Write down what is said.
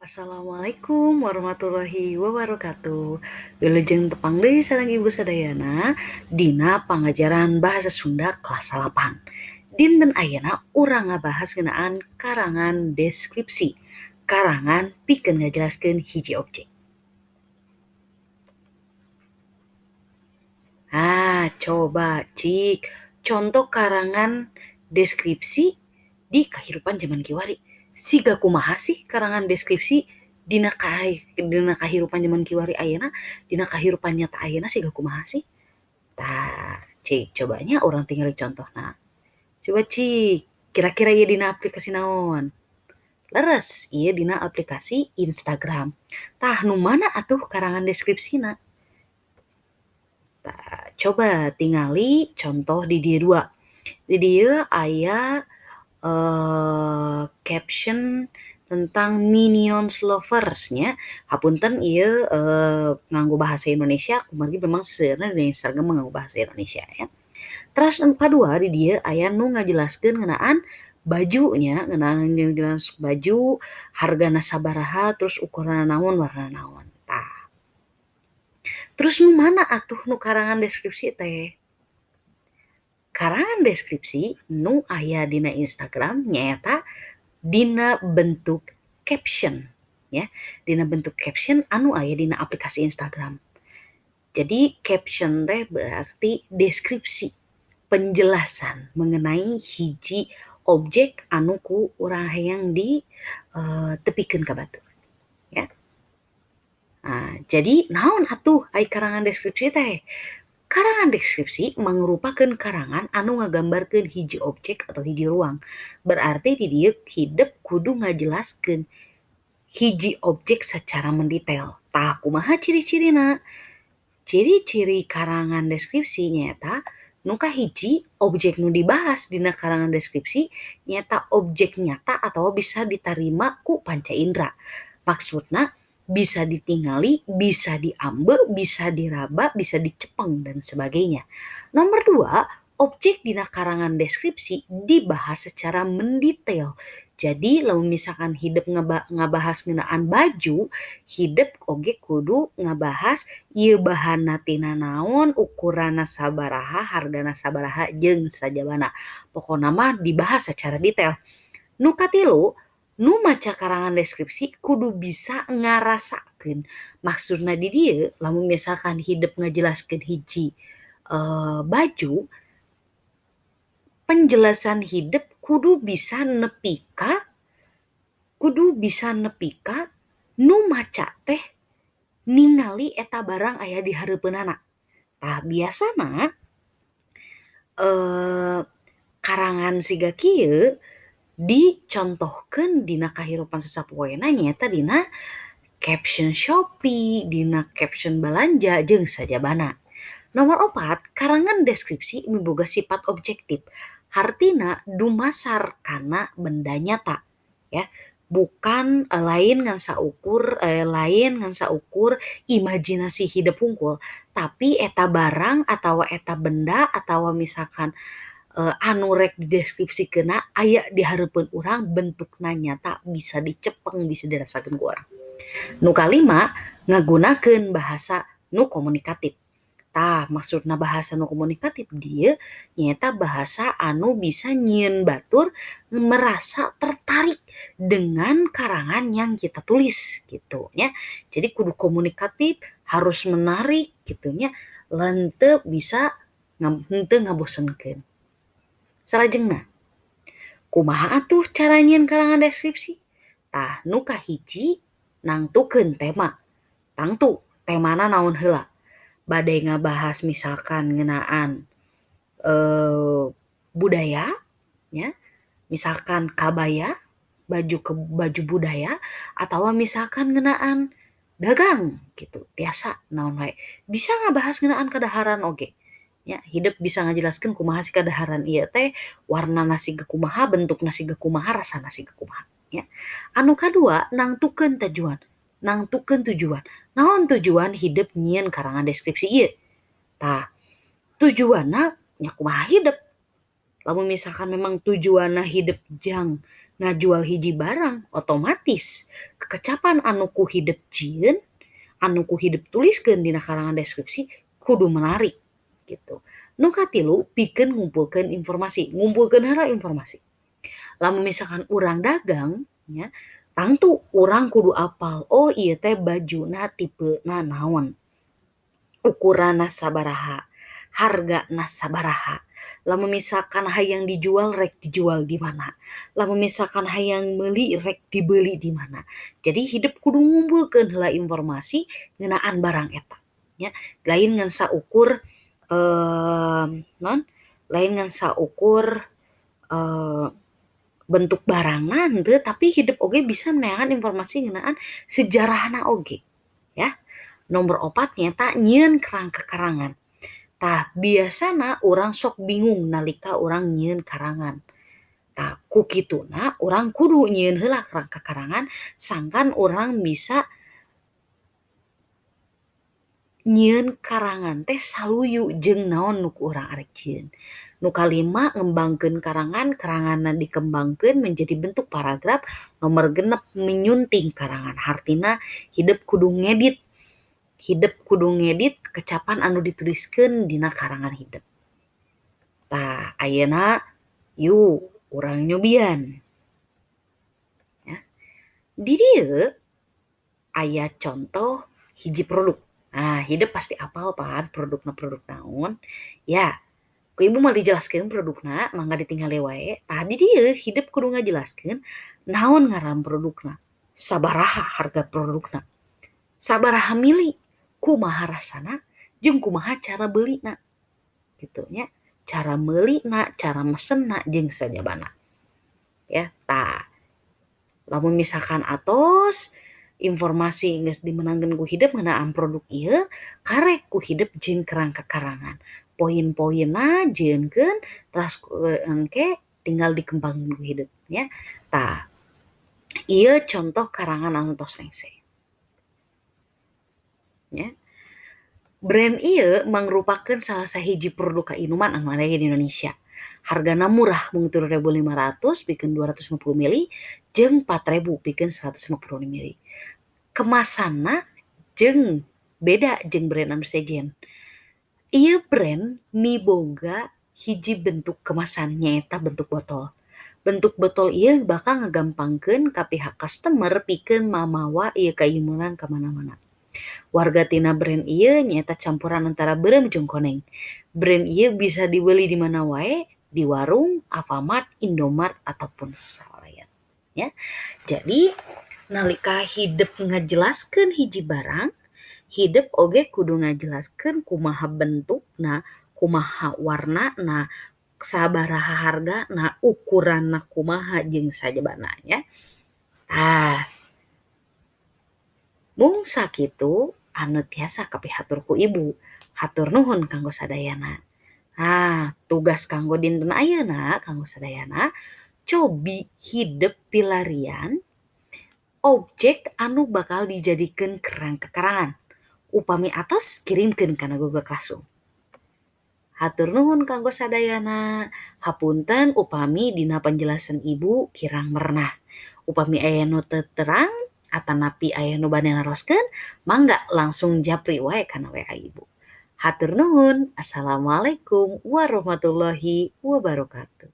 Assalamualaikum warahmatullahi wabarakatuh. Wilujeng tepang deui sareng Ibu sadayana dina pangajaran Bahasa Sunda kelas 8. Dinten ayeuna urang ngabahas ngeunaan karangan deskripsi. Karangan pikeun ngajelaskeun hiji objek. Ah, coba cik contoh karangan deskripsi di kahirupan zaman kiwari. Siga kumaha sih karangan deskripsi dina kahirupan zaman kiwari ayeuna, dina kahirupan nyata ayeuna siga kumaha sih? Tah, cik cobanya urang tingali contohna. Coba cik, kira-kira ieu dina aplikasi naon? Leres, ieu dina aplikasi Instagram. Tah, nu mana atuh karangan deskripsina? Tah, coba tingali contoh di dieu dua. Di dieu aya caption tentang Minions Lovers nya. Hapunten ieu nganggo bahasa Indonesia, kumargi memang seueurna di Instagram nganggo bahasa Indonesia ya. Terus nu kadua di dieu aya nu ngajelaskeun ngeunaan bajunya, ngeunaan jelas baju, hargana sabaraha, terus ukuranna naon, warna naon. Tah. Terus nu mana atuh nu karangan deskripsi teh? Karangan deskripsi nu aya dina Instagram nyaeta dina bentuk caption ya, dina bentuk caption anu aya dina aplikasi Instagram. Jadi caption teh berarti deskripsi, penjelasan mengenai hiji objek anu ku urang hayang di tepikeun ka batur ya. Nah, jadi naon atuh ai karangan deskripsi teh? Karangan deskripsi mangrupakeun karangan anu ngagambarkeun hiji objek atau hiji ruang. Berarti di dieu hidep kudu ngajelaskeun hiji objek secara mendetail. Tah, kumaha ciri-cirina? Ciri-ciri karangan deskripsi nyaeta nu kahiji objek nu dibahas dina karangan deskripsi nyaeta objek nyata atau bisa ditarima ku panca indera. Maksudna bisa ditingali, bisa diambe, bisa diraba, bisa dicepeng, dan sebagainya. Nomor 2, objek dina karangan deskripsi dibahas secara mendetail. Jadi lamun misalkan hidep ngabahas ngeunaan baju, hidep oge kudu ngabahas ieu bahanna tina naon, ukuranna sabaraha, hargana sabaraha, jeung sajabana. Pokona mah dibahas secara detail. Nu katilu, nu maca karangan deskripsi kudu bisa ngarasakeun. Maksudna di dieu lamun misalkan hidep ngajelaskeun hiji baju, penjelasan hidep kudu bisa nepi ka nu maca teh ningali eta barang aya di hareupeunana. Tah biasana karangan siga kieu dicontohkeun dina kahirupan sasapoena nyaeta dina caption Shopee, dina caption balanja jeung sajabana. Nomor 4, karangan deskripsi miboga sifat objektif. Hartina dumasar kana benda nyata ya, bukan lain ngan saukur imajinasi hidep hungkul, tapi eta barang atawa eta benda atawa misalkan anu rek dideskripsikeunna aya di hareupeun urang, bentukna nyata, bisa dicepeng, bisa dirasakeun ku urang. Nu kalima, ngagunakeun bahasa nu komunikatif. Tah, maksudna bahasa nu komunikatif dieu nyaeta bahasa anu bisa nyieun batur merasa tertarik dengan karangan yang kita tulis gitu nya. Jadi kudu komunikatif, harus menarik gitu nya, lenteu bisa henteu ngabosenkeun. Salajengna, kumaha atuh cara nyieun karangan deskripsi? Tah, nu kahiji nangtukeun tema. Tangtu temana naon heula. Bade ngabahas misalkan ngeunaan budaya nya, misalkan kabaya, baju budaya atawa misalkan ngeunaan dagang gitu, tiasa naon wae. Bisa ngabahas ngeunaan kadaharan oge. Ya, hidep bisa ngajelaskeun kumaha si kadaharan ieu teh, warnana siga kumaha, bentukna siga kumaha, rasana siga kumaha ya. Anu kadua, nangtukeun tujuan. Nangtukeun tujuan. Naon tujuan hidep nyieun karangan deskripsi ieu? Tah, tujuanna nya kumaha hidep. Lamun misalkan memang tujuanna hidep jang ngajual hiji barang, otomatis Kekecapan anu ku hidep jieun, anu ku hidep tuliskeun dina karangan deskripsi kudu menarik gitu. Nu katilu pikeun ngumpulkeun informasi, ngumpulkeun heula informasi. Lamun misalkan urang dagang nya, tangtu urang kudu apal, oh ieu teh bajuna tipena naon, ukuranna sabaraha, hargana sabaraha. Lamun misalkan hayang dijual rek dijual di mana, lamun misalkan hayang meuli rek dibeli di mana. Jadi hidep kudu ngumpulkeun heula informasi ngeunaan barang eta nya. Lain ngan saukur naon lain ngan saukur bentuk barangna henteu, tapi hidep oge bisa neangan informasi ngeunaan sejarahna oge ya. Nomor 4 nyaeta nyieun kerangka karangan. Tah biasana urang sok bingung nalika urang nyieun karangan. Tah ku kituna urang kudu nyieun heula kerangka karangan sangkan urang bisa nyieun karangan teh saluyu jeung naon nu ku urang arek jieun. Nu kalima ngembangkeun karangan, karanganna dikembangkeun menjadi bentuk paragraf. Nomor 6 menyunting karangan, hartina hidep kudu ngedit. Hidep kudu ngedit kecapan anu dituliskeun dina karangan hidep. Tah ayeuna yuk urang nyobian. Ya. Di dieu aya contoh hiji produk. Nah, hidep pasti apal pan produkna produk naon. Ya, ku ibu mah dijelaskeun produkna, mangga ditinggali wae. Tah di dieu hidep kudu ngajelaskeun naon ngaran produkna, sabaraha harga produkna, sabaraha mili, kumaha rasana, jeung kumaha cara beulina. Gitu nya. Cara meulina, cara mesenna jeung sajabana. Ya, tah. Lamun misalkan atos informasi geus dimenangkeun ku hidep ngeunaan produk ieu, karek ku hidep jeung kerangka karangan. Poin-poinna jieunkeun teras engke tinggal dikembangkeun ku hidep nya. Tah, ieu contoh karangan anu tos rengse. Nya. Brand ieu mangrupakeun salah sahiji produk kainuman anu aya di Indonesia. Hargana murah mung 3.500 pikeun 250 mili jeung 4.000 pikeun 150 mili. Kemasanna jeung beda jeung brand anu sejen. Ieu brand miboga hiji bentuk kemasan nyaeta bentuk botol. Bentuk botol ieu bakal ngagampangkeun ka pihak customer pikeun mamawa ieu kainuman ka mana-mana. Warga tina brand ieu nyaeta campuran antara beureum jeung koneng. Brand ieu bisa dibeli di mana wae, di warung, Alfamart, Indomart ataupun swalayan ya. Jadi nalika hidep ngajelaskeun hiji barang, hidep oge kudu ngajelaskeun kumaha bentukna, kumaha warnana, sabaraha hargana, ukuranna kumaha jeung sajabana nya. Tah, mung sakitu anu tiasa kapihatur ku ibu. Hatur nuhun kanggo sadayana. Nah, tugas kanggo dinten ayeuna kanggo sadayana, cobi hidep pilarian objek anu bakal dijadikeun kerangka karangan. Upami atos kirimkeun kana Google Classroom. Hatur nuhun kanggo sadayana. Hapunten upami dina penjelasan ibu kirang merenah. Upami aya nu teu terang atanapi aya nu bade naroskeun, mangga langsung japri wae kana WA ibu. Hatur nuhun. Assalamualaikum warahmatullahi wabarakatuh.